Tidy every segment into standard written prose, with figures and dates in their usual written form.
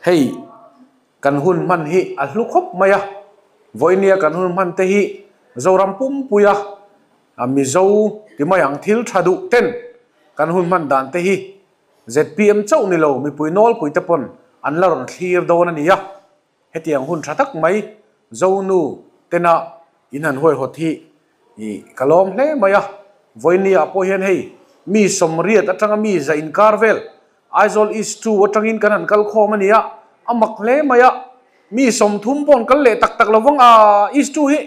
Hei kan hun hman hi a hlu khawp mai a, vawinia kan hun hman te hi Zoram pumpuia Mizo ti mai ang thil tha duh ten kan hun hman dan te hi zpm chauh ni lo mipui nawlpui te pawn an la rawn thlir dawn a ni a. Hetiang hun tha tak mai Zonu tena in han huaihawt hi ka lawm hle mai a. Vawinia pawh hian hei mi sawmriat atanga mi za inkar vel Aizawl East 2 atangin kan han kal khawm a ni a, a mak hle mai a. Mi 30 pawh an kal leh tak tak lo vang a, East 2 hi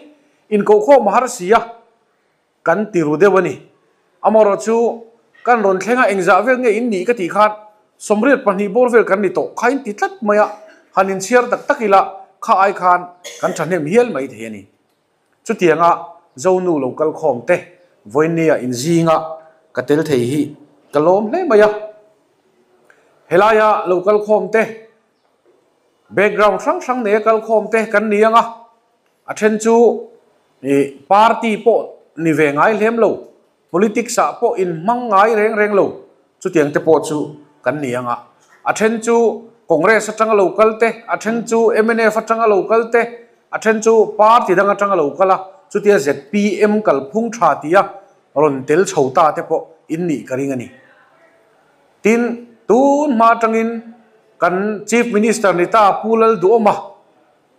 inkohkhawm a har si a. Kan ti ru deuh a ni. Amaherawh chu kan rawn thleng a, engzah vel nge in nih ka tih khan 82 bawr vel kan ni tawh kha in ti tlat mai a, han inchhiar tak tak ila kha ai khan kan thahnem hial mai thei a ni. Chutianga Zonu lo kal khawm te vawinia inzinga ka tel thei hi ka lawm hle mai a. Helaia lo kal khawm te background hrang hrang neia kal khawm te kan ni ang a, A then chu party pawh ni ve ngai hlem lo, politics ah pawh inhmang ngai reng reng lo, chutiang te pawh chu kan ni ang a. A then chu Congress atanga lo kal te, a then chu mnf atanga lo kal te, a then chu party dang atanga lo kal a, chutia zpm kalphung tha tia rawn tel chho ta te pawh in nih ka ring a ni. Tin, tun hma atangin kan Chief Minister ni ta Pu Lalduhawma,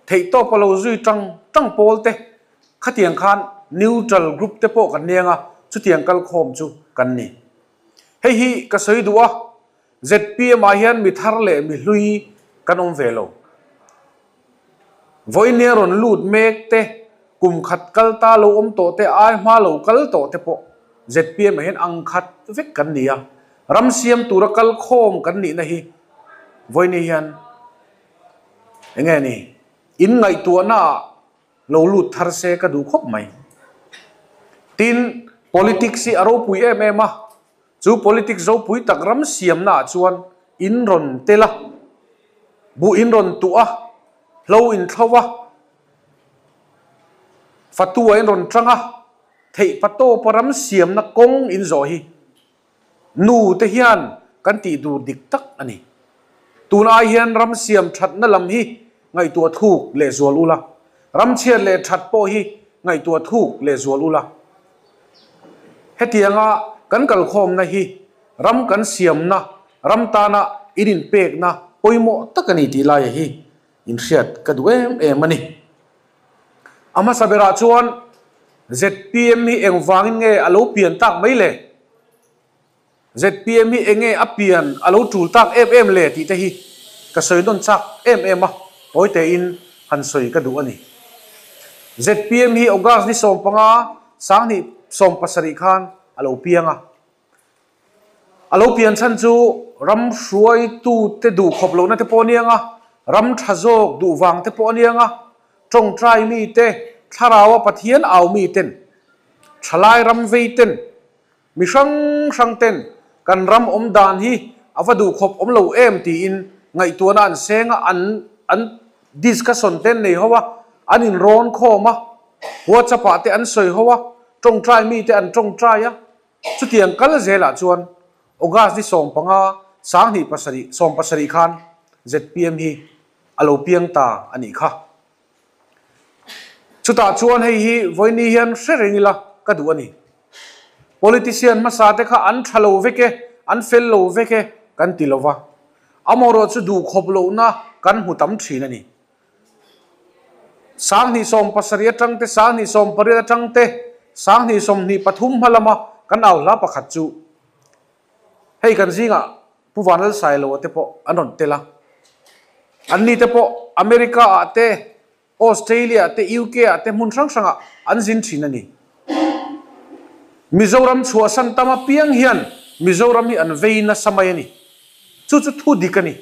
Theihtawp a lo zui tang tang pawl te, khatiang khan neutral group te pawh kan neng a, chutiang kalkhawm chu kan ni. Hei hi ka sawi duh a, zpm ah hian mi thar leh mi hlui kan awm ve lo. Vawinia rawn lut mek te, kum khat kal ta lo awm tawh te, ai hma lo kal tawh te pawh zpm ah hian ang khat vek kan ni a, ram siam tura kalkhawm kan nihna hi vawinia hian Enge ni? In ngaihtuahna ah lo lut thar se ka duh khawp mai. Tin, politics hi a ropui em em a, chu politics ropui tak ram siamna ah chuan in rawn tel a, buh in rawn tuh a, hlo in thlo a, fatu ah in rawn tang a, theihpatawpa ram siamna kawng in zawh hi Nu te hian kan tih dur dik tak a ni. Tun ai hian ram siam thatna lam hi ngaihtuah thuk leh zual ula, ram chhiat leh that pawh hi ngaihtuah thuk leh zual ula. Hetianga kan kalkhawmna hi ram kan siamna, ram tana in inpekna pawimawh tak a ni tih laia hi inhriat ka duh em em a ni. A hmasa berah chuan zpm hi engvangin nge a lo pian tak mai le? Zpm hi enge a pian a lo tul tak em em le tih te hi ka sawi nawn chak em em a, tawi tein han sawi ka duh a ni. Zpm hi August ni 15, 2017 khan a lo piang a. A lo pian chhan chu ram hruaitute duh khawp lohna te pawh a niang a, ram tha zawk duh vang te pawh a niang a, tawngtai mite, thlaraua Pathian au miten, thalai ram vei ten, mi hrang hrang ten kan ram awm dan hi a va duh khawp awm lo em tiin ngaihtuahna an seng a, an an discussion te an nei ho a, an inrawn khawm a, WhatsApp ah te an sawi ho a, tawngtai mite an tawngtai a. Chutiang kal zelah chuan August ni 15, 2007, 17 khan zpm hi a lo piang ta a nih kha. Chutah chuan hei hi vawiini hian hre reng ila ka duh a ni. Politician hmasa te kha an tha lo vek e, an fel lo vek e kan ti lova. Amaherawh chu duhkhawp lohna kan hmu tam thin a ni. 2017 atang te, 2018 atang te, 2023 hma lama kan au hla pakhat chu hei kan zingah Pu Vanlalsailoa te pawh an rawn tel a. Anni te pawh America ah te, Australia ah te, UK ah te hmun hrang hrangah an zin thin a ni. Mizoram chhuahsan tam apiang hian Mizoram hi an vei nasa mai a ni. Chu chu thu dik a ni.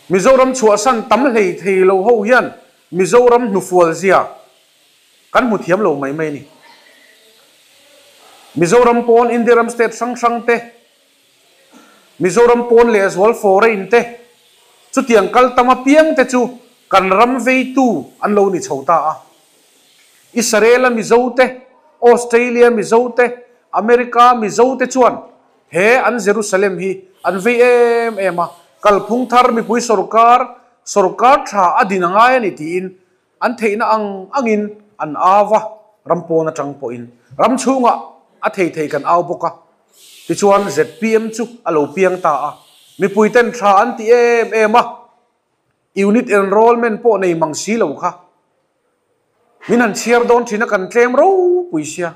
Mizoram chhuahsan tam hlei thei lo ho hian Mizoram hnufual zia kan hmu thiam lo mai mai a ni. Mizoram pawn India ram state hrang hrang te, Mizoram pawn lehzual foreign te, chutiang kal tam apiang te chu kan ram veitu an lo ni chho ta a. Israel-a Mizo te, Australia Mizo te, America Mizo te chuan He an Jerusalem hi an vei em em a, Kalphung thar mipui sorkar, sorkar tha a din a ngai a ni tiin an theihna ang angin an au a, ram pawn atang pawhin ram chhungah a thei thei kan au bawk a. Tichuan zpm chu a lo piang ta a, mipui ten tha an ti em em a, unit enrollment pawh nei mang si lo kha min han chhiar dawn thin a, kan tlem ropui sia.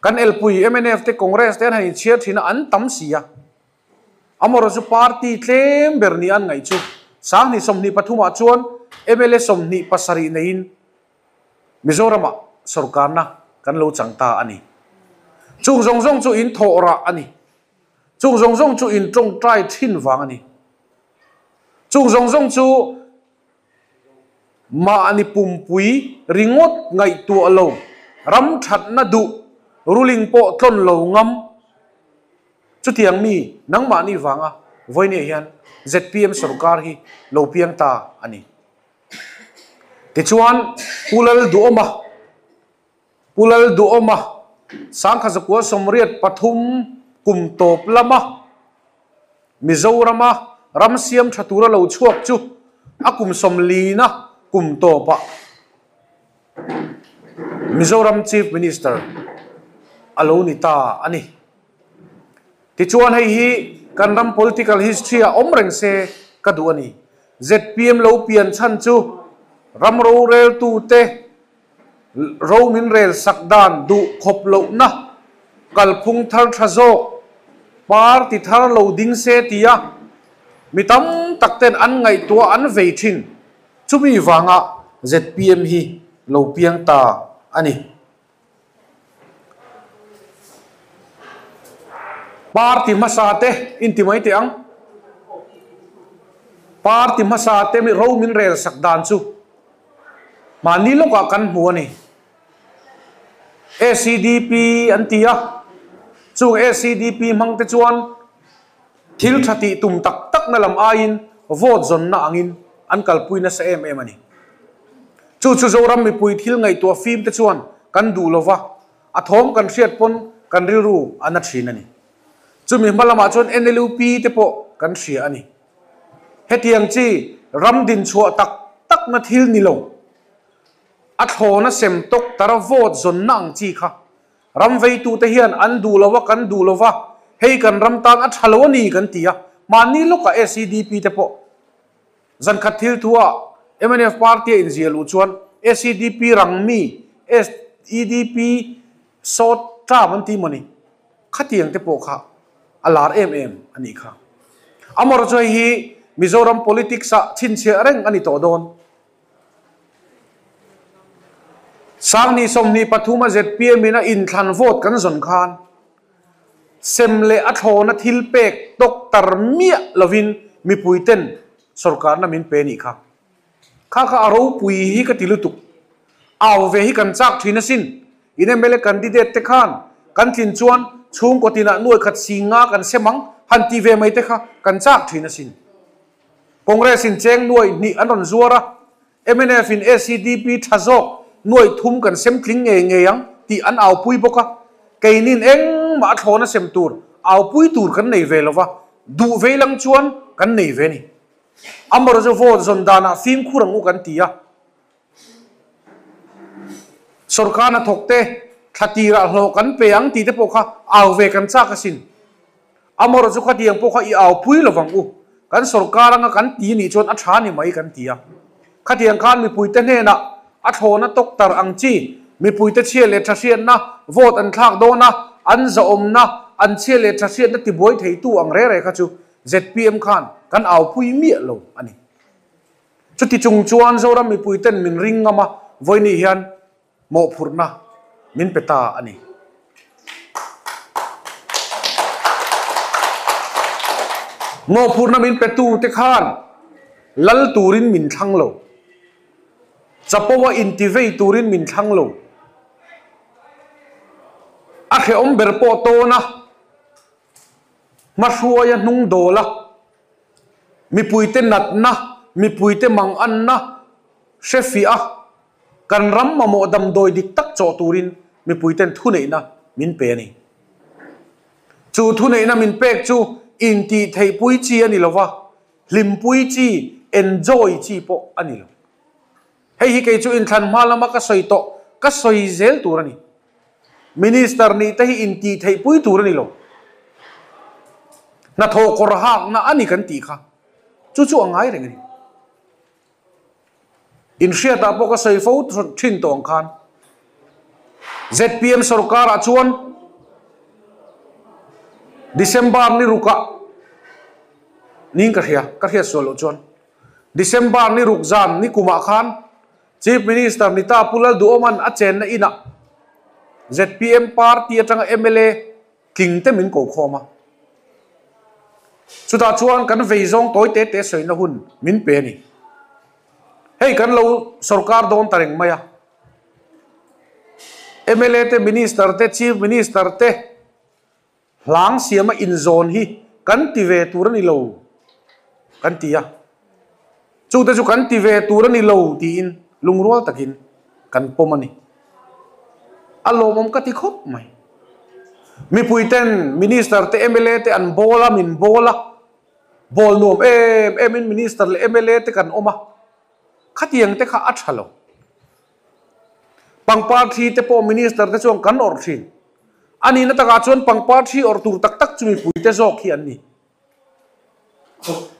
Kan elpui mnf te Congress te an han inchhiar thin a, an tam si a. Amaherawhchu chu party tlem ber nia an ngaih chu 2024 ah chuan mla 27 neiin Mizoramah sorkarna kan lo chang ta a ni. Chung zawng zawng chu in thawh rah a ni. Chung zawng zawng chu in tawngtai thin vang a ni. Chung zawng zawng chu Mahni pumpui ringawt ngaihtuah lo, ram thatna duh, ruling pawh tlawn lo ngam. Chutiang mi nangmahni vanga vawinia hian zpm sorkar hi lo piang ta a ni. Tichuan, Pu Lalduhawma, Pu Lalduhawma, 1983 kum tawp lama Mizorama ram siam tha tura lo chhuak chu a kum sawmlina kum tawpah Mizoram Chief Minister a lo ni ta a ni. Tichuan hei hi kan ram political history ah awm reng se ka duh a ni. Zpm lo pian chhan chu ram roreltute Ro min rel sak dan duh khawp lohna kalphung thar tha zawk, party thar lo ding se tia mi tam tak ten an ngaihtuah an vei thin. Chumi vanga zpm hi lo piang ta a ni. Party hmasa te inti mai teh ang. Party hmasa te ro min rel sak dan chu Mahni lawkah kan hmu a ni. ACDP an ti a, chung ACDP hmang te chuan thil tha tih tum tak tak na lam aiin vote zawnna angin an kalpui nasa em em a ni. Chu chu Zoram mipui thil ngaihtuah fim te chuan kan duh lova, a thawm kan hriat pawn kan rilru a na thin a ni. Chumi hma lamah chuan NLUP te pawh kan hria a ni. Hetiang chi ram dinchhuah tak takna thil ni lo, a thlawna sem tawk tara vote zawnna ang chi kha ram veitute hian an duh lo a, kan duh lo va, hei kan ram tan a tha lo a ni kan ti a, mahni lawkah SEDP te pawh zankhat thil thu-ah mnf party a inziah luh chuan SEDP rang mi, SEDP Sawt ṭam an ti mawni? Khatiang te pawh kha a lar em em a nih kha. Amaherawhchu chu hei hi Mizoram politics ah chhinchhiah reng a ni tawh dawn. 2023 a zpm in a inthlan vote kan zawn khan sem leh a thlawna thil pek tawktar miah lovin mipui ten sorkarna min pe nih kha. Kha kha a ropui hi ka ti lutuk. Au ve hi kan chak thin asin. In mla candidate te khan kan tlin chuan chhungkaw tinah nuai khat si nga kan sem ang han ti ve mai te kha kan chak thin asin. Congress in cheng nuai hnih an rawn zuar a, mnf in SEDP tha zawk nuai thum kan sem tling ngei ngei ang tih an aupui bawk a. Keinin engmah a thlawna sem tur aupui tur kan nei ve lova, duh vei lang chuan kan nei ve a ni. Amaherawhchu chu vote zawn danah fimkhur ang u kan ti a. Sorkar hnathawk te thla tirah hlawh kan pe ang tih te pawh kha au ve kan chak asin. Amaherawhchu chu khatiang pawh kha i au pui lo vang u. Kan sorkar anga kan ti nih chuan a tha ni mai kan ti a. Khatiang khan mipuite hnenah a thlawna tawktar ang chi, mipuite chhia leh tha hriatna, vote an thlak dawn a, an zahawmna, an chhia leh tha hriatna tibuai theitu ang rere kha chu Zpm khan kan aupui miah lo a ni. Chuti chung chuan Zoram mipui ten min ring ngam a, vawiini hian mawhphurhna min pe ta a ni. Mawhphurhna min pe tu te khan lal turin min thlang lo. Chapo a intivei turin min thlang lo. A hrehawm ber pawh tawn a. Hmahruaia hnung dawl a, mipuite natna, mipuite manganna hre fiah a, kan ram mamawh damdawi dik tak chawh turin mipuiten thuneihna min pe a ni. Chu thuneihna min pek chu intihtheihpui chi a ni lo va. Hlimpui chi, enjoy chi pawh a ni lo. Hei hi kei chu inthlan hma lama ka sawi tawh, ka sawi zel tur a ni. Minister nih te hi intih theihpui tur a ni lo. Hnathawh kawr hakna a ni kan tih kha chu chu a ngai reng a ni. Inhriatah pawh ka sawi fo thin tawh ang khan zpm sorkarah chuan December ni rukah niin ka hria, ka hriat sual loh chuan December ni ruk zan ni kumah khan Chief Minister Nita Pu Lalduhawman a chenna inah zpm party atanga mla tling te min ko khawm a. Chutah chuan kan vei zawng tawi te te sawina hun min pe a ni. Hei kan lo sorkar dawn ta reng mai a. Mla te, Minister te, Chief Minister te hlang siama inzawn hi kan ti ve tur a ni lo kan ti a. Chute chu kan ti ve tur a ni lo tiin lungrual takin kan pawm a ni. A lawmawm ka ti khawp mai. Mipui ten Minister te mla te an bawl a, min bawl a, bawl nuam em em in Minister leh mla te kan awm a, khatiang te kha a tha lo. Pangpar thi te pawh Minister te chuan kan awrh thin. A nihna takah chuan pangpar thi awrh tur tak tak chu mipui te zawk hi an ni.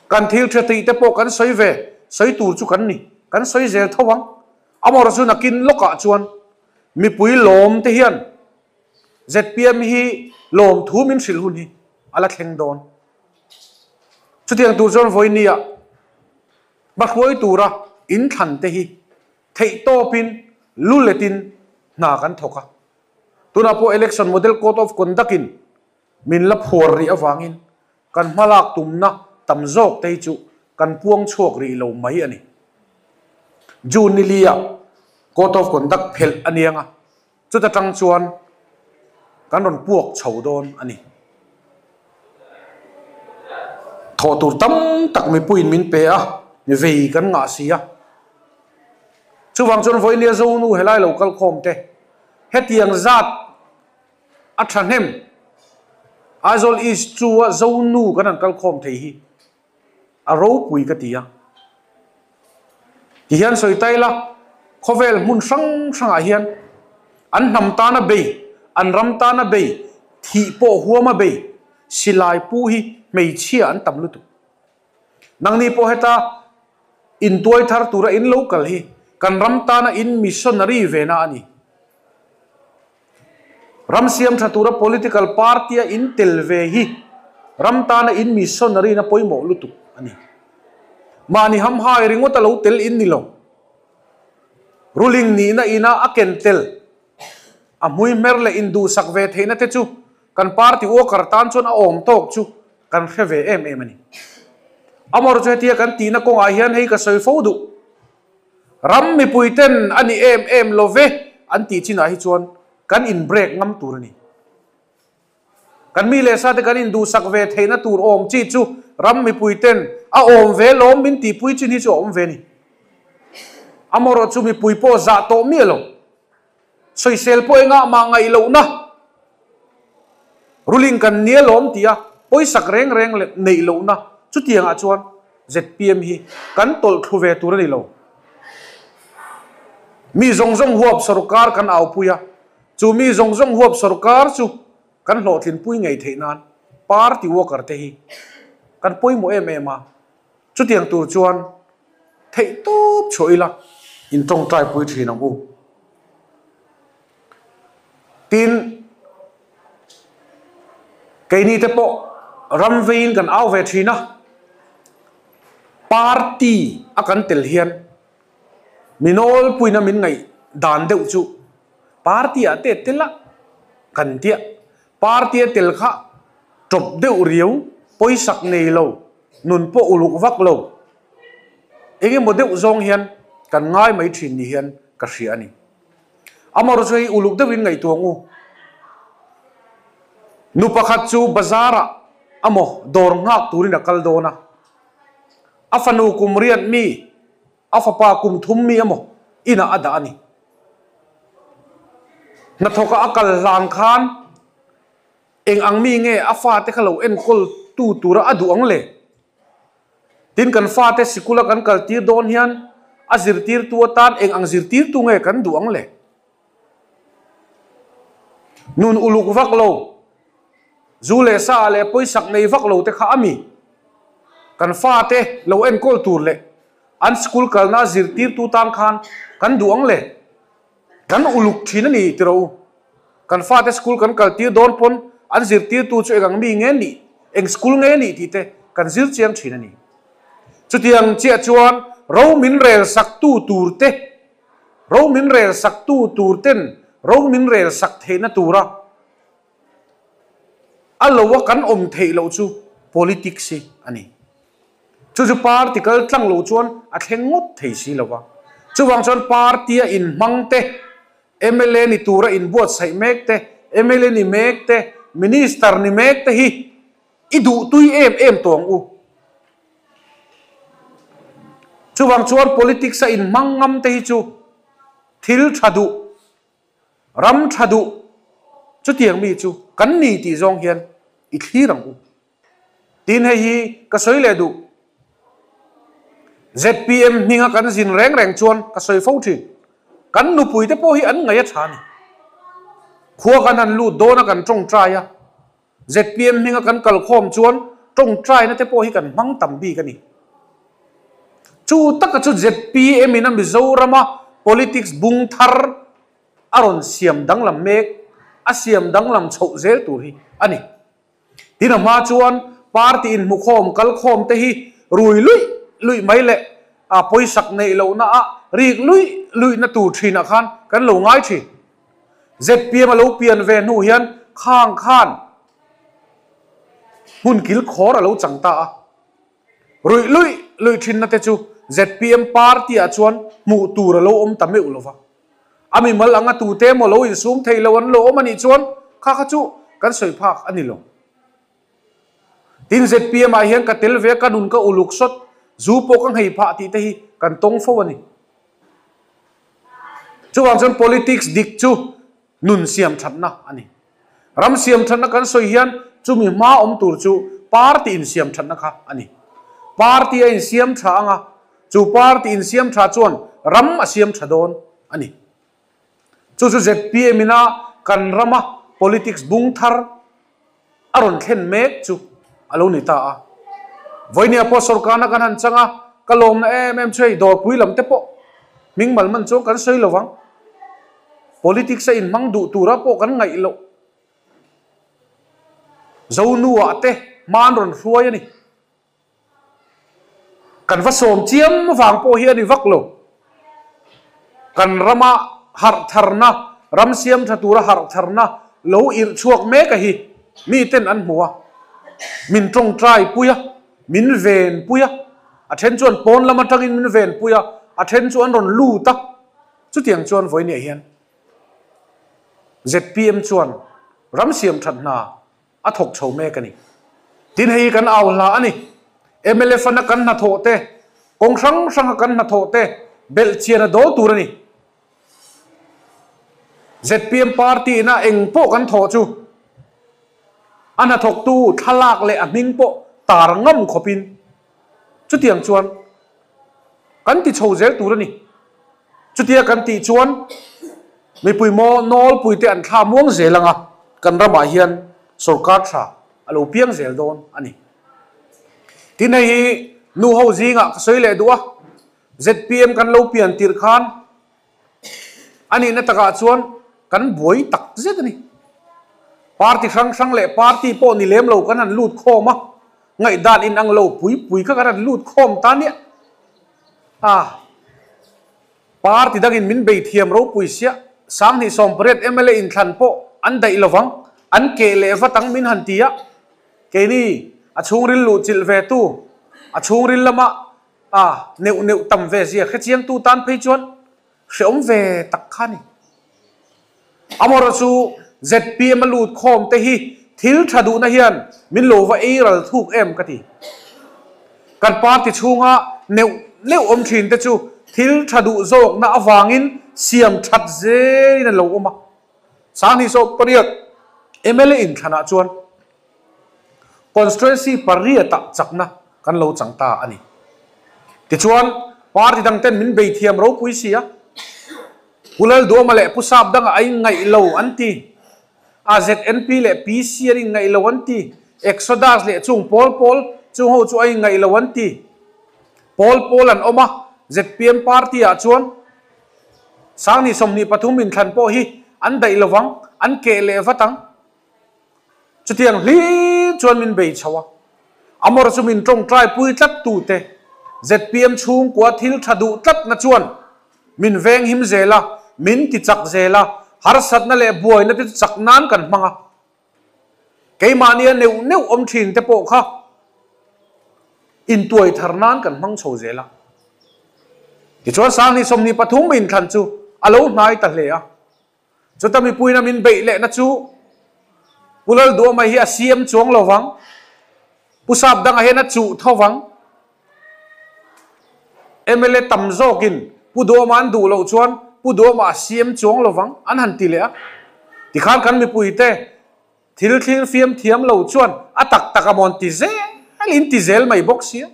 Kan thil tha tih te pawh kan sawi ve, sawi tur chu kan ni, kan sawi zel tho ang. Amaherawhchu chu nakin lawkah chuan mipui lawm te hian zpm hi lawm thu min hrilh hun hi a la thleng dawn. Chutiang tur chuan vawinia hmahruai tura inthlan te hi theihtawpin lu letin hna kan thawk a. Tunah pawh Election Model Code of Conduct in Min la phuar rih avangin kan hmalak tumna tam zawk te hi chu kan puang chhuak rih lo mai a ni. June ni lia Code of Conduct phelh a niang a, chuta tang chuan kan rawn puak chho dawn a ni. Thawh tur tam tak mipuiin min pe a, mi vei kan ngah si a. Chuvang chuan vawinia Zonu helai lo kalkhawm te hetiang zat A tha hnem. Aizawl East chu a Zonu kan han kal khawm thei hi a ropui ka ti a. Ti hian sawi ta ila, khawvel hmun hrang hrangah hian an hnam tana bei, an ram tana bei, thih pawh huama bei, silai pu hi hmeichhia an tam lutuk. Nangni pawh heta intuai thar tura in lo kal hi kan ram tana in missionary vena a ni. Ram siam tha tura political party a in tel ve hi ram tana in missionary na pawimawh lutuk a ni. Mahni hamhai ringawt a lo tel in ni lo. Ruling nihna ina a ken tel a hmui hmer leh induhsak ve theihna te chu kan party worker tan chuan a awm tawk chu kan hre ve em em a ni. Amawr chu hetia kan tihna kawngah hian hei ka sawi fo duh. Ram mipui ten a ni em em lo ve an tih chinah hi chuan kan in break ngam tur a ni. Kan mi leh sa te kan induhsak ve theihna tur awm chi chu ram mipui ten a awm ve lawm min tihpui chin hi chu a awm ve a ni. Amaherawh chu mipui pawh zah tawh miah lo. Sawisel pawh engah mah ngaih lohna ruling kan nia lawm tia pawisak reng reng leh neih lohna chutiangah chuan zpm hi kan tawlh thlu ve tur a ni lo. Mi zawng zawng huap sorkar kan aupui a, chu mi zawng zawng huap sorkar chu kan hlawhtlinpui ngei theih nan party worker te hi kan pawimawh em em a. Chutiang tur chuan theih tawp chhuah ila in tawngtai pui thin ang u. Tin, keini te pawh ram veiin kan au ve thin a, party a kan tel hian mi nawlpuina min ngaih dan deuh chu party ah te tel a kan tia, party a tel kha tawp deuh riau pawisak nei lo. Nun pawh uluk vak lo. Eng emaw deuh zawng hian kan ngai mai thin ni hian ka hria a ni. Amaherawhchu chu hei uluk deuhin ngaihtuah ang u. Nu pakhat chu bazar ah amaw dawr nghak turin a kal dawn a. A fanu kum riat mi, a fapa kum thum mi emaw inah a dah a ni. Hnathawkah a kal hlan khan Eng ang mi nge a fate kha lo enkawl tu tura a duh ang le? Tin, kan fate sikula kan kaltir dawn hian a zirtirtu atan eng ang zirtirtu nge kan duh ang le? Nun uluk vak lo, zu leh sa leh pawisak nei vak lo te kha a mi? Kan fate lo enkawl tur leh an sikul kalna zirtirtu tan khan kan duh ang le? Kan uluk thin a ni tiro. Kan fate school kan kaltir dawn pawn an zirtirtu chu eng ang mi nge nih, eng school nge nih tih te kan zir chiang thin a ni. Chutiang chiah chuan ro min rel saktu tur te, ro min rel saktu tur ten ro min rel sak theihna tura a lo a kan awm theih loh chu politics hi a ni. Chu chu party kal tlang lo chuan a thleng ngawt thei si lo va. Chuvang chuan party a inhmang te Mla ni tura inbuatsaih mek te, mla ni mek te, Minister ni mek te hi i duh tui em em tawh ang u. Chuvang chuan politics a inhmang ngam te hi chu thil tha duh, ram tha duh chutiang mi chu kan ni tih zawng hian i thlir ang u. Tin hei hi ka sawi leh duh. ZPM hminga kan zin reng reng chuan ka sawi fo thin. Kan nupui te pawh hi an ngaih a tha a ni. Khua kan han lut dawn a kan tawngtai a, ZPM hminga kan kalkhawm chuan tawngtaina te pawh hi kan hmang tam bik a ni. Chu taka chu ZPM in a Mizorama politics bung thar a rawn siam danglam mek, a siam danglam chhoh zel tur hi a ni. Tin a hma chuan party inhmukhawm kalkhawm te hi rui luih luih mai leh a pawisak neih lohna ah rik luih luih na tur thin ah khan kan lo ngai thin. Zpm a lo pian ve hnu hian khang khan hmun kil khawr a lo chang ta a. Ruih luih luih thin na te chu zpm party ah chuan hmuh tur a lo awm ta meuh lova. A mimal anga tute emaw lo insum thei lo an lo awm a nih chuan kha kha chu kan sawi phak a ni lo. Tin, zpm ah hian ka tel ve a, ka nun ka uluk sawt, zu pawh ka nghei phah tih te hi kan tawng fo a ni. Chuvang chuan politics dik chu nun siam thatna a ni. Ram siam thatna kan sawi hian chumi hma awm tur chu party insiam thatna kha a ni. Party a insiam tha anga, chu party insiam tha chuan ram a siam tha dawn a ni. Chu chu zpm ina kan rama politics bung thar a rawn thlen mek chu a lo ni ta a. Vawinia pawh sorkarna kan han chang a, ka lawmna em em chu hei dawrpui lam te pawh hming mal man chuan kan sawi lo vang. Politics a inhmang duh tura pawh kan ngaih loh. Zonuah te hma an rawn hruai a ni. Kan va sawm chiam vang pawh hi a ni vak lo. Kan rama harh tharna, ram siam tha tura harh tharna lo irh chhuak mek a hi miten an hmu a, min tawngtai pui a, min ven pui a, a then chuan pawn lam atangin min ven pui a, a then chu an rawn lut a, chutiang chuan vawinia hian zpm chuan ram siam that hna a thawk chho mek a ni. Tin hei hi kan au hla a ni. Mla fana kan hnathawh te, kawng hrang hranga kan hnathawh te belh chian a dawl tur a ni. Zpm party ina eng pawh kan thawh chu a hnathawktu thlalak leh a hming pawh tar ngam khawpin chutiang chuan kan ti chho zel tur a ni. Chutia kan tih chuan mipui maw nawlpui te an thla muang zel anga kan ramah hian sorkar tha a lo piang zel dawn a ni. Tin hei hi nu ho zingah ka sawi leh duh a, zpm kan lo pian tirh khan a nihna takah chuan kan buai tak zet a ni. Party hrang hrang leh party pawh ni lem lo kan han lut khawm a, ngaihdan inang lo pui pui kha kan han lut khawm ta nia. A party dangin min bei thiam ropui sia, 2018 mla inthlan pawh an daih lovang, an keh leh vat ang min han ti a, keini a chhungril luh chilh ve tu, a chhungril lama a neuh neuh tam ve zia hrechiangtu tan phei chuan hreawm ve tak kha a ni. Amaherawh chu zpm a lut khawm te hi thil tha duhna hian min lo va ei ral thuk em ka ti. Kan party chhunga neuh neuh awm thin te chu thil tha duh zawkna avangin siam that zelin an lo awm a. 2018 mla inthlanah chuan constituency pariatah chakna kan lo chang ta a ni. Tichuan, party dang ten min bei thiam ropui si a, Pu Lalduama leh Pu Sap danga a inngaih lo an ti. A ZNP leh PC an inngaih lo an ti. Exodus leh chung pawl pawl chung ho chu a inngaih lo an ti. Pawl pawl an awm a, zpm party ah chuan Sangni 23 inthlan pawh hi an daih lovang, an keh leh vat ang. Chutiang hlir chuan min bei chho a, Amor chu min tawngtai pui tlat tute zpm chhungkua thil tha duh tlatna chuan min veng him zel a, min ti chak zel a, harsatna leh buaina te chu chak nan kan hmang a. Keimahnia neuh neuh awm thin te pawh kha intuai thar nan kan hmang chho zel a. Tichuan Sangni 23 inthlan chu a lo hnai ta hle a. Chuta mipuina min beih lehna chu Pu Lalduama hi a CM chuang lo vang, Pu Sapdanga hian a chuh tho vang. Mla tam zawkin Pu Duama an duh loh chuan Pu Duama a CM chuang lo vang an han ti leh a. Tikhan kan mipuite thil thlir fiam thiam lo chuan a tak tak a mawn ti zel in ti zel mai bawk sia.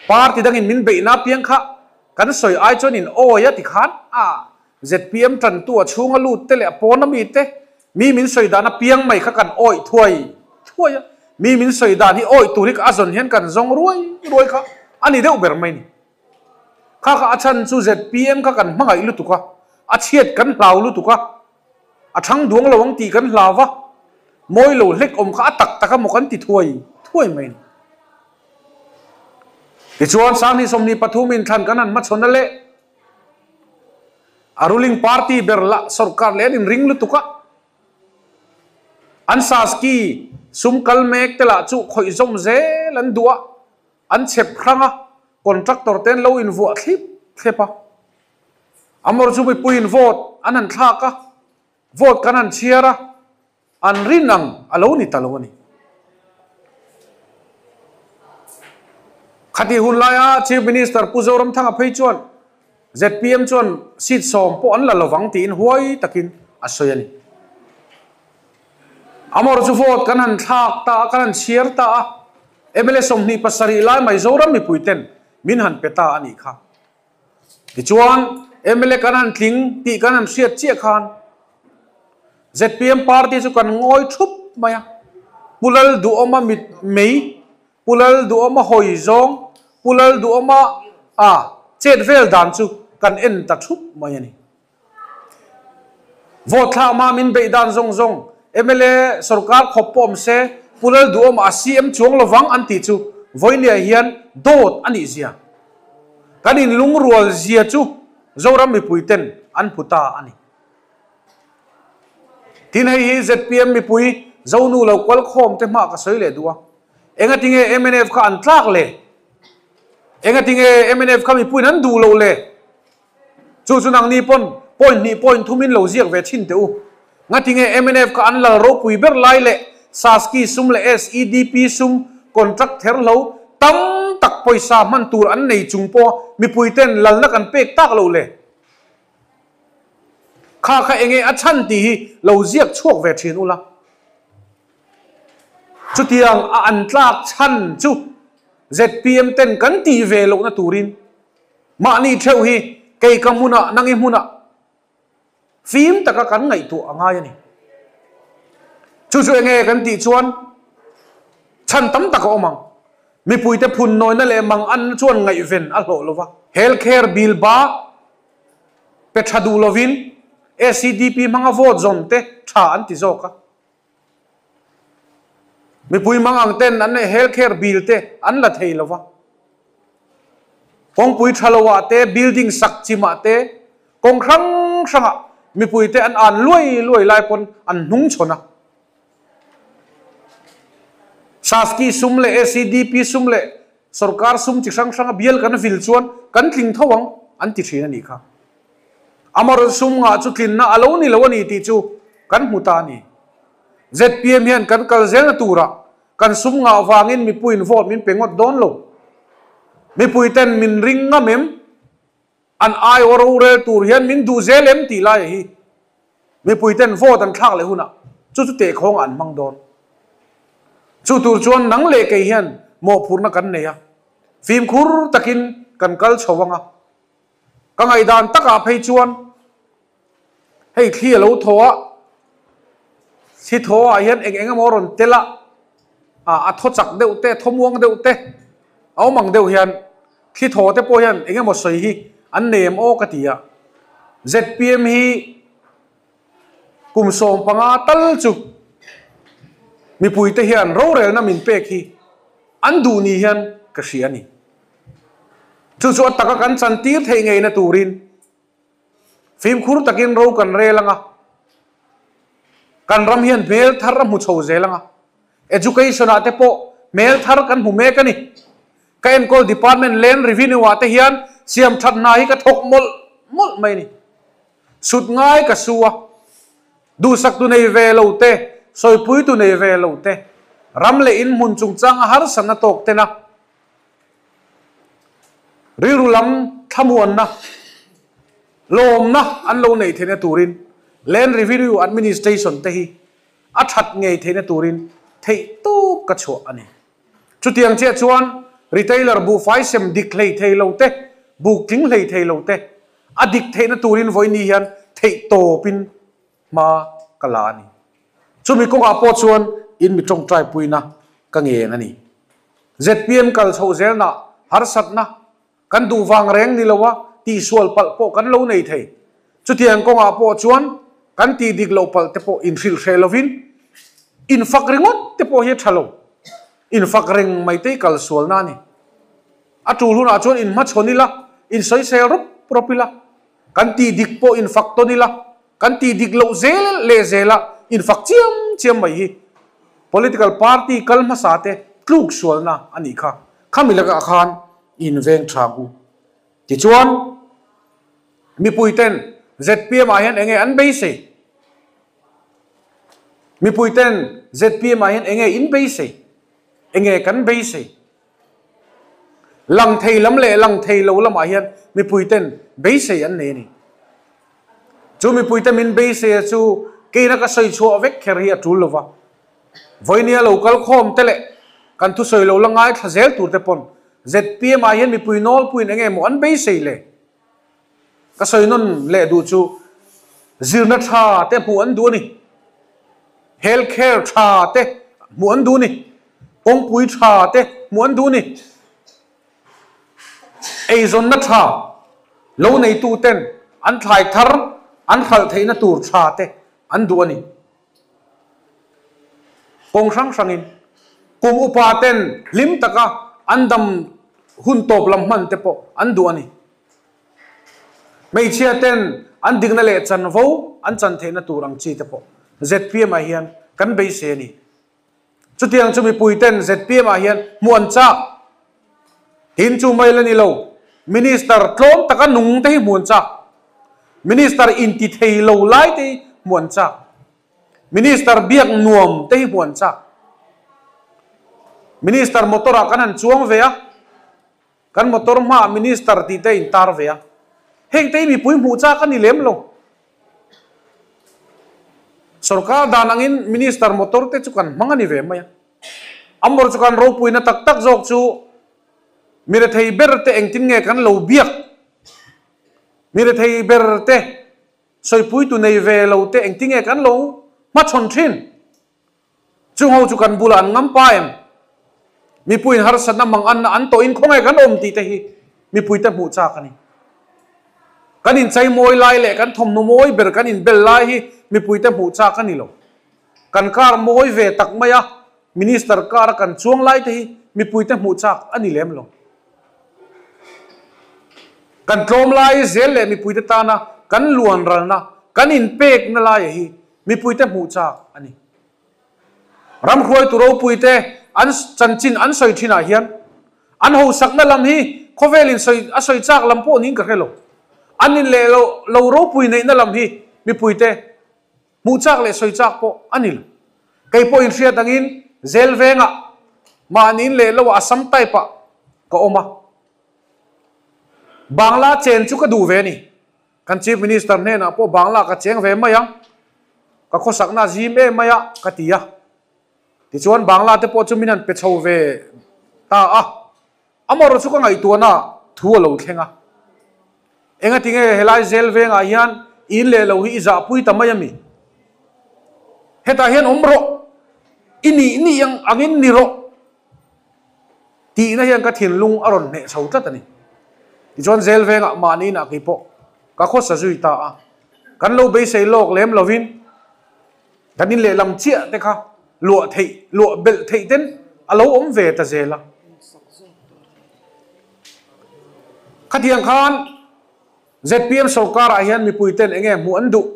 Party dangin min beihna apiang kha kan sawi ai chuan in awi a tikhan a zpm tantu a chhunga lut te leh a pawn ami te mi min sawi dan apiang mai kha kan awih thuai thuai a, mi min sawi dan hi awih tur hi ka a zawn hian kan zawng ruai ruai kha a ni deuh ber mai ni. Kha kha a chhan chu zpm kha kan hmangaih lutuk a, a chhiat kan hlau lutuk a, A thang duang lo ang tih kan hlau va, mawi lo hlek awm kha a tak tak a maw kan ti thuai thuai mai a ni. Tichuan, Sangni 23 inthlan kan han hmachhawn a leh a ruling party ber lah sorkar leh an inring lutuk a, an Saski sum kal mek te lah chu khawih zawm zel an duh a, an chhep hrang a, contractor te an lo invuah thlip thlep a. Amor chu mipuiin vote an han thlak a, vote kan han chhiar a, an rin ang a lo ni ta lo a ni. Khatih hun laia Chief Minister Pu Zoramthanga phei chuan zpm chuan seat 10 pawh an la lovang tiin huai takin a sawi a ni. Amor chu vote kan han thlak ta a, kan han chhiar ta a, mla 27 lai mai Zoram mipuiten min han pe ta a nih kha. Tichuan, mla kan han tling tih kan han hriat chiah khan zpm party chu kan ngawi thup mai a. Pu Lalduhawma mit mei, Pu Lalduhawma hawi zawng, Pu Lalduhawma a chet vel dan chu kan en ta thup mai a ni. Vote thlak hma min beih dan zawng zawng mla sorkar khawp pawh awm se Pu Lalduhawma a CM chuang lovang an tih chu vawinia hian dawt a nih zia. Kan inlungrual zia chu Zoram mipui ten an hmu ta a ni. Tin hei hi zpm mipui Zonu lo kual khawm te hma ka sawi leh duh a. Engatinge mnf kha an tlak le? Engatinge mnf kha mipuiin an duh loh le? Chu chu nangni pawn point hnih point thumin lo ziak ve thin teh u. Ngatinge mnf kha an lal ropui ber lai leh Saski sum leh SEDP sum contract ther hlo tam tak pawisa hman tur an nei chung pawh mipui ten lalna kan pek tak lo le. Kha kha enge a chhan tih hi lo ziak chhuak ve thin ula. Chutiang a an tlak chhan chu zpm ten kan tih ve lohna turin Mahni theuh hi kei ka hmunah nang i hmunah fim taka kan ngaihtuah a ngai a ni. Chu chu enge kan tih chuan chhan tam tak a awm ang. Mipuite phun nawina leh mang an chuan ngaihven a hlawh lova. Health care bill ba pe tha duh lovin SEDP hmanga vote zawn te tha an ti zawk a. Mipui mang ang ten an health care bill te an la thei lova. Kawngpui tha lo ah te, building sak chim ah te, kawng hrang hrang ah mipui te an an luai luai lai pawn an hnung chhawn a. Saski sum leh SEDP sum leh sorkar sum chi hrang hrang a bial kan vil chuan kan tling tho ang an ti thin a nih kha. Amarawh sum ngah chu tlinna a lo ni lo a ni tih chu kan hmu ta a ni. Zpm hian kan kal zelna turah kan sum ngah vangin mipuiin vote min pe ngawt dawn lo. Mipui ten min ring ngam em? An aiawh rorel tur hian min duh zel em tih laia hi mipui ten vote an thlak leh hunah chu chu tehkhawngah an hmang dawn. Chu tur chuan nang leh kei hian mawhphurhna kan nei a, fimkhur takin. kan kal chho anga. Ka ngaihdan takah phei chuan hei thli a lo thaw a, thli thaw ah hian eng eng emaw a rawn tel a, a thaw chak deuh te, thaw muang deuh te a awm ang deuh hian thli thaw te pawh hian eng emaw sawi hi an nei em aw ka ti a. Zpm hi kum 15 tal chu mipuite hian rorelna min pek hi an duh ni hian ka hria a ni. Chu chu a taka kan chantir theih ngeina turin fimkhur takin ro kan rel anga, kan ram hian hmel thar a hmu chho zel anga, education ah te pawh hmel thar kan hmu mek a ni. Ka enkawl department land revenue ah te hian siam that hna hi ka thawk mawlh mawlh mai a ni. Sut ngai ka su a, duhsak tu nei ve lo te, sawipui tu nei ve lo te, ram leh in hmun chungchang a harsatna tawk tena rilru lam thlamuanna, lawmna an lo neih theihna turin Land Revenue Administration te hi a that ngei theihna turin theihtawp ka chhuah a ni. Chutiang chiah chuan retailer buhfai sem dik hlei thei lo te, buk tling hlei thei lo te a dik theihna turin vawiini hian theihtawpin hma ka la a ni. Chumi kawngah pawh chuan in mi tawngtai puina ka ngen a ni. Zpm kal chhoh zelna harsatna kan duh vang reng ni lo a, tihsual palh pawh kan lo nei thei. Chutiang kawngah pawh chuan kan tih dik loh palh te pawh inhrilh hreh lovin infak ringawt te pawh hi a tha lo. Infak reng mai te hi kal sualna a ni. A tul hunah chuan inhmachhawn ila, insawisel rawp rawp ila, kan tih dik pawh infak tawn ila, Kan tih dik loh zel leh zela infak chiam chiam mai hi political party kal hmasa te tluk sualna a nih kha. Khami lakah khan inveng thang u. Tichuan, mipui ten zpm ah hian enge an beisei? Mipui ten zpm ah hian enge in beisei? Enge kan beisei? Lang thei lam leh lang thei lo lamah hian mipui ten beisei an nei a ni. Chu mipui te min beisei a chu keina ka sawi chhuah vek kher hi a tul lo va. Vawinia lo kal khawm te leh kan thusawi lo la ngaithla zel tur te pawn zpm ah hian mipui nawlpuiin eng nge maw an beisei le? Ka sawi nawn leh duh chu zirna tha te hmuh an duh a ni. Health care tha te hmuh an duh a ni. Kawngpui tha te hmuh an duh a ni. Eizawnna tha lo neitu ten an thlai thar an hralh theihna tur tha te an duh a ni. Kawng hrang hrangin kum upa ten hlim taka an dam hun tawp lam hman te pawh an duh a ni. Hmeichhia ten an dikna leh chanvo an chan theihna tur ang chi te pawh zpm ah hian kan beisei a ni. Chutiang chu mipui ten zpm ah hian hmuh an chak. Tin chu mai la ni lo, Minister tlawm taka nung te hi hmuh an chak. Minister inti thei lo lai te hi hmuh an chak. Minister biak nuam te hi hmuh an chak. Minister motor ah kan han chuang ve a. Kan motor hmaah Minister tih te a intar ve a, heng te hi mipui hmuh chak a ni lem lo. Sorkar dan angin Minister motor te chu kan hmang a ni ve mai a. Amor chu kan ropuina tak tak zawk chu mi rethei ber te engtin nge kan lo biak, mi rethei ber te sawipuitu nei ve lo te engtin nge kan lo hmachhawn thin. Chung ho chu kan bulah an ngam pa em? Mipuiin harsatna mang anna an tawhin khawngaih kan awm tih te hi mipuite hmuh chak a ni. Kan inchei mawi lai leh kan thawmhnaw mawi ber kan inbel lai hi mipuite hmuh chak a ni lo. Kan car mawi ve tak mai a, Minister car a kan chuang lai te hi mipuite hmuh chak a ni lem lo. Kan tlawm lai zel leh mipuite tana kan luan ralna, kan inpekna laia hi Mipuite hmuh chak a ni. Ram hruaitu ropuite an chanchin an sawi thinah hian an hosakna lam hi khawvelin sawi a sawi chak lam pawh niin ka hre lo. An in leh lo lo ropui neihna lam hi mipuite hmuh chak leh sawi chak pawh a ni lo. Kei pawh inhriat angin zel vengah mahni in leh loah Assam type ah ka awm a. Bangla chen chu ka duh ve a ni. Kan Chief Minister hnenah pawh Bangla ka cheng ve mai ang, ka khawsakna a zim em mai a, ka ti a. Tichuan Bangla te pawh chu min han pe chho ve ta a. Amaherawhchu chu ka ngaihtuahna. thu a lo thleng a. Engati nge helai zel vengah hian in leh lo hi i zahpui ta mai a mi? Hetah hian awm rawh, i nih nih ang angin ni rawh tihna hian ka thinlung a rawn hneh chho tlat a ni. Tichuan zel vengah mahni inah kei pawh ka khawsa zui ta a, kan lo beisei lawk lem lovin kan in lehlam chiah te kha luah theih, luah belh theih ten a lo awm ve ta zel a. Khatiang khan zpm sorkarah hian mipui ten enge hmuh an duh?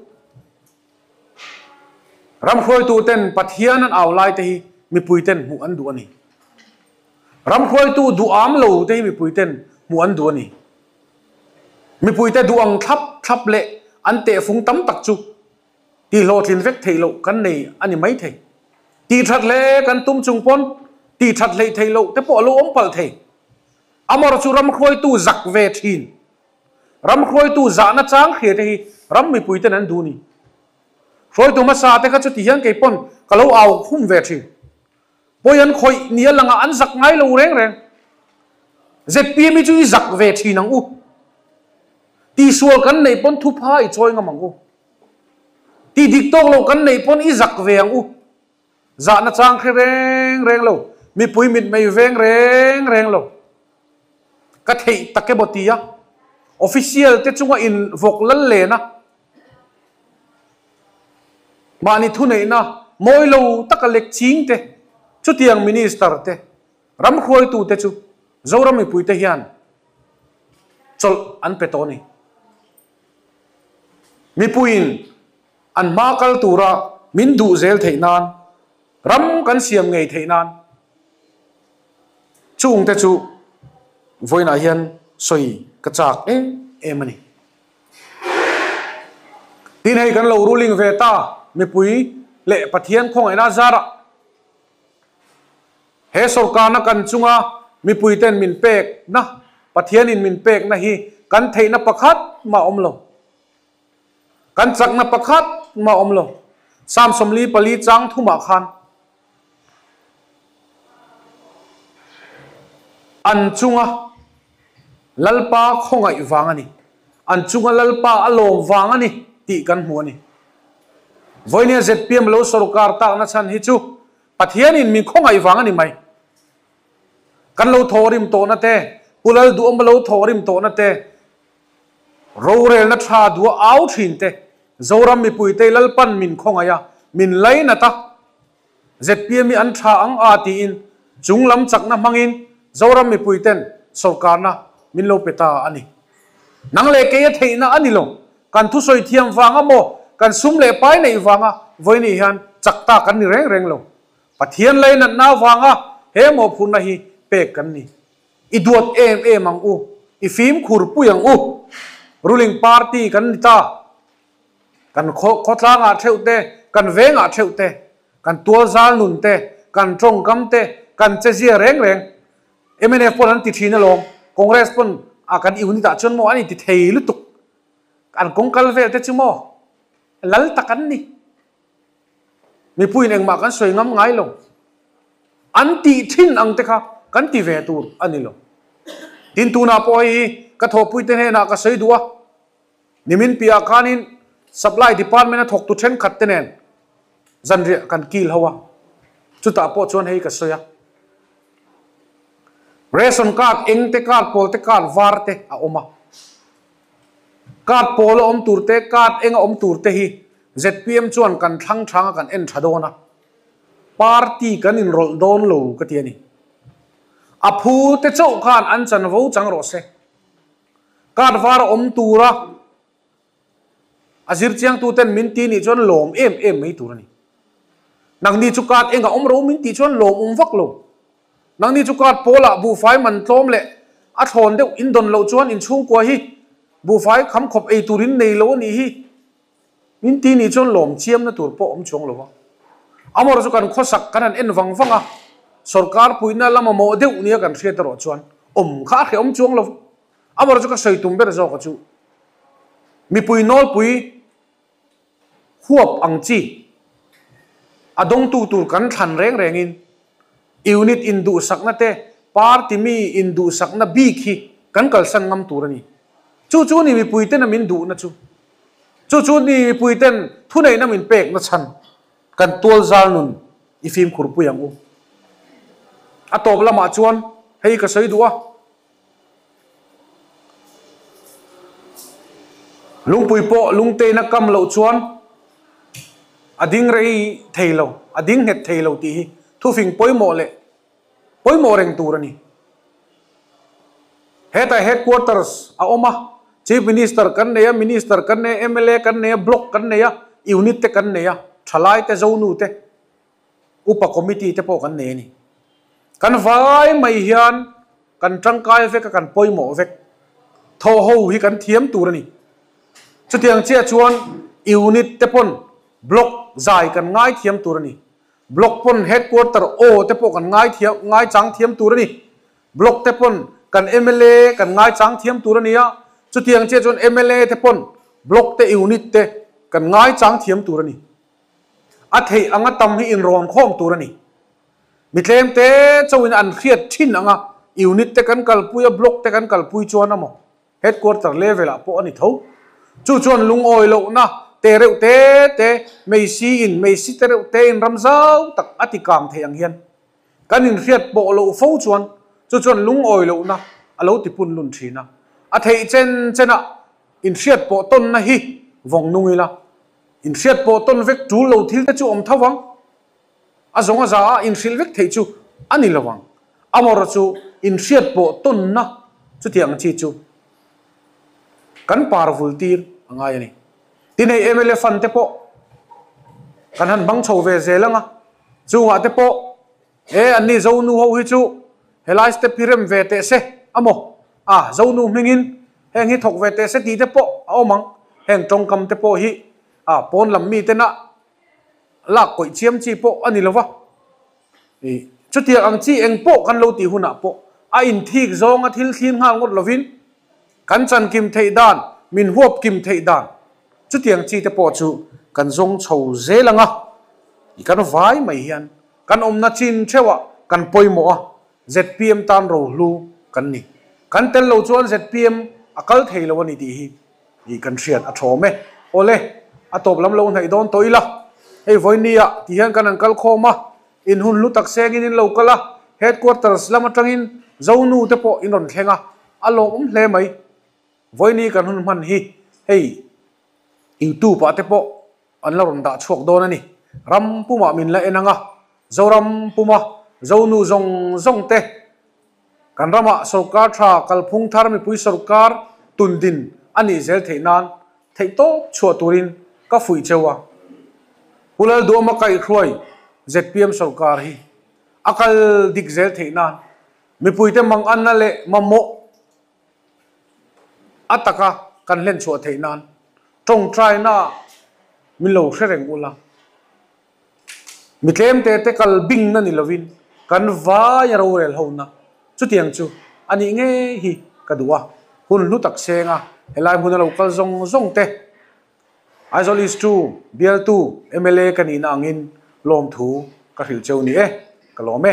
Ram hruaitu ten Pathian an au lai te hi mipui ten hmuh an duh a ni. Ram hruaitu duh am lo te hi mipui ten hmuh an duh a ni. Mipui te duh ang thlap thlap leh an tehfung tam tak chu Tihhlawhtlin vek theih loh kan nei a ni maithei. Tihthat hle kan tum chung pawn tihthat hleih theih loh te pawh a lo awm palh thei. Amaherawhchu chu ram hruaitu zak ve thin. Ram hruaitu zahna chang hria te hi ram mipui ten an duh ni. Hruaitu hmasa te kha chuti hian kei pawn ka lo au khum ve thin. Pawi an khawih ni a langah an zak ngai lo reng reng. Zpm hi chu i zak ve thin ang u. Tihsual kan neih pawn thupha i chawi ngam ang u. Tih dik tawk lo kan neih pawn i zak ve ang u. Zahna chang hre reng reng lo, mipui mitmei veng reng reng lo. Ka theih tak emaw tia official te chunga in vawk lal len a, mahni thuneihna mawi lo taka lek ching te, chutiang minister te, ram hruaitu te chu Zoram mipui te hian chawlh an pe tawh a ni. Mipuiin an hma kal tura min duh zel theih nan, ram kan siam ngei theih nan chungte chu vawiinah hian sawi ka chak em em a ni. Tin hei kan lo ruling ve ta mipui leh Pathian khawngaihna zarah He sorkarna kan chunga mipuiten min pekna, Pathianin min pekna hi kan theihna pakhat mah awm lo. Kan chakna pakhat mah awm lo. Psalm 44 chang thumah khan an chunga Lalpa khawngaih vang a ni, an chunga Lalpa a lawm vang a ni tih kan hmu a ni. Vawinia zpm lo sorkar takna chhan hi chu Pathianin min khawngaih vang a ni mai. Kan lo thawhrim tawhna te, Pu Lalduhawma lo thawhrim tawhna te, rorelna tha duha au thin te, Zoram mipuite Lalpan min khawngaih a, min lainat a, zpm hi an tha ang a tiin chung lam chakna hmangin Zoram mipuiten sorkarna min lo pe ta a ni. Nang leh kei a theihna a ni lo. Kan thusawi thiam vang a maw, kan sum leh pai neih vanga vawiin hian chak ta kan ni reng reng lo. Pathian lainatna avanga he mawhphurhna hi pek kan ni. I duat em em ang u, i fimkhur pui ang u. Ruling party kan ni ta. Kan khawtlangah theuh te, kan vengah theuh te, kan tualzal nun te, kan tawngkam te, kan chezia reng reng mnf pawn an ti thin alawm, Congress pawn a kan unit ah chuan maw an inti thei lutuk. An kawng kal vel te chu maw lal tak an ni. Mipuiin engmah kan sawi ngam ngai lo. An tih thin ang te kha kan ti ve tur a ni lo. Tin tunah pawh hei hi ka thawhpui te hnenah ka sawi duh a, nimin piahah khanin Supply Department a thawktu thenkhat te nen zanriah kan kil ho a, chutah pawh chuan hei ka sawi a. Ration card eng te card pawl te card var te a awm a. Card pawl a awm tur te card eng a awm tur te hi zpm chuan kan thlang thang a kan en tha dawn a. Party kan inrawlh dawn lo ka ti a ni. A phu te chauh khan an chanvo chang rawh se. Card var a awm tura A zirchiangtuten min ti nih chuan lawm em em mai tur a ni. Nangni chu card engah awm ro min tih chuan lawm awm vak lo. Nangni chu card pawlah buhfai man tlawm leh a thlawn deuh in dawn loh chuan in chhungkua hi buhfai kham khawp ei tur in nei lo a nih hi min ti nih chuan lawm chiamna tur pawh awm chuang lo va. Amaherawhchu chu kan khawsak kan han en vang vang a, sorkar puihna la mamawh deuh nia kan hriat erawh chuan awm kha a hrehawm chuang lo. Amaherawhchu chu ka sawi tum ber zawk a chu mipui nawlpui huap ang chi a dawngtu tur kan thlan reng rengin unit induhsakna te party mi induhsakna bik hi kan kalsan ngam tur a ni. Chu chu ni mipuiten a min duhna chu. Chu chu ni mipuiten thuneihna min pekna chhan kan tualzal nun i fimkhur pui ang u. A tawp lamah chuan hei ka sawi duh a. Lungpui pawh lungtein a kam loh chuan a ding rei thei lo, a ding nghet thei lo tih hi thufing pawimawh leh pawimawh reng tur a ni. Hetah headquarters a awm a, Chief Minister kan nei a, Minister kan nei a, mla kan nei a, Block kan nei a, Unit te kan nei a, thalai te, zonu te, Upa Committee te pawh kan nei a ni. Kan vai mai hian kan tangkai vek a, kan pawimawh vek. Thawh ho hi kan thiam tur a ni. Chutiang chiah chuan Unit te pawn Block zai kan ngaithiam tur a ni. Block pawn headquarter aw te pawh kan ngai thiam ngai chang thiam tur a ni. Block te pawn kan mla kan ngai chang thiam tur a ni a, chutiang chiah chuan mla te pawn block te unit te kan ngai chang thiam tur a ni. A theih anga tam hi inrawn khawm tur a ni. Mi tlem te chauhin an hriat thin anga unit te kan kalpui a block te kan kalpui chuan a maw? Headquarter level ah pawh a ni tho. Chu chuan lungawi lohna te reuh te te, meisi in meisi te reuh te in ram zau tak a ti kang thei ang hian kan inhriat pawh loh fo chuan chu chuan lungawi lohna a lo ti pun lun thin a. A theih chen chen ah inhriat pawh tawnna hi vawng nung ila inhriat pawh tawn vek tul lo thil te chu awm tho vang. A zawng a za a inhrilh vek theih chu a ni lo ang. Amaherawh chu inhriat pawh tawnna chutiang chi chu kan par vul tir a ngai a ni. Tin hei mla fund te pawh kan han hmang chho ve zel ang a, chungah te pawh he anni Zonu ho hi chu helai step hi rem ve teh se a maw? A, Zonu hmingin heng hi thawk ve teh se tih te pawh a awm ang. Heng tawngkam te pawh hi a pawn lam mitena lak kawih chiam chi pawh a ni lo va. I chutiang ang chi eng pawh kan lo tih hunah pawh a inthik zawnga thil thlir nghal ngawt lovin kan chan kim theih dan, min huap kim theih dan chutiang chi te pawh chu kan zawng chho zel ang a. I kan vai mai hian kan awmna chin theuhah kan pawimawh a, zpm tan rohlu kan ni. Kan tel lo chuan zpm a kal thei lo a ni tih hi I kan hriat a thawm e. Awle, a tawp lam lo hnaih dawn tawh ila. Hei vawinia ti hian kan han kal khawm a, in hun hlu tak sengin in lo kal a, headquarters lam atangin Zonu te pawh in rawn thleng a, a lawmawm hle mai. Vawiini kan hun hman hi hei YouTube ah te pawh an la rawn dah chhuak dawn a ni. Ram pumah min la en ang a, Zoram puma Zonu zawng zawng te Kan ramah sorkar tha kalphung thar mipui sorkar tundin a nih zel theih nan theihtawp chhuah turin ka fuih cheu a. Pu Lalduama kaihhruai zpm sorkar hi a kal dik zel theih nan mipuite manganna leh mamawh a taka kan hlen chhuah theih nan tawngtaina min lo hre reng ula. Mi tlemte te kal bingna ni lovin kan vai a rorel hona chutiang chu a nih ngei hi ka duh a, hun hlu tak senga helai hmuna lo kal zawng zawng te Aizawl East tu bialtu mla ka nihna angin lawmthu ka hrilh cheu ni e, ka lawm e.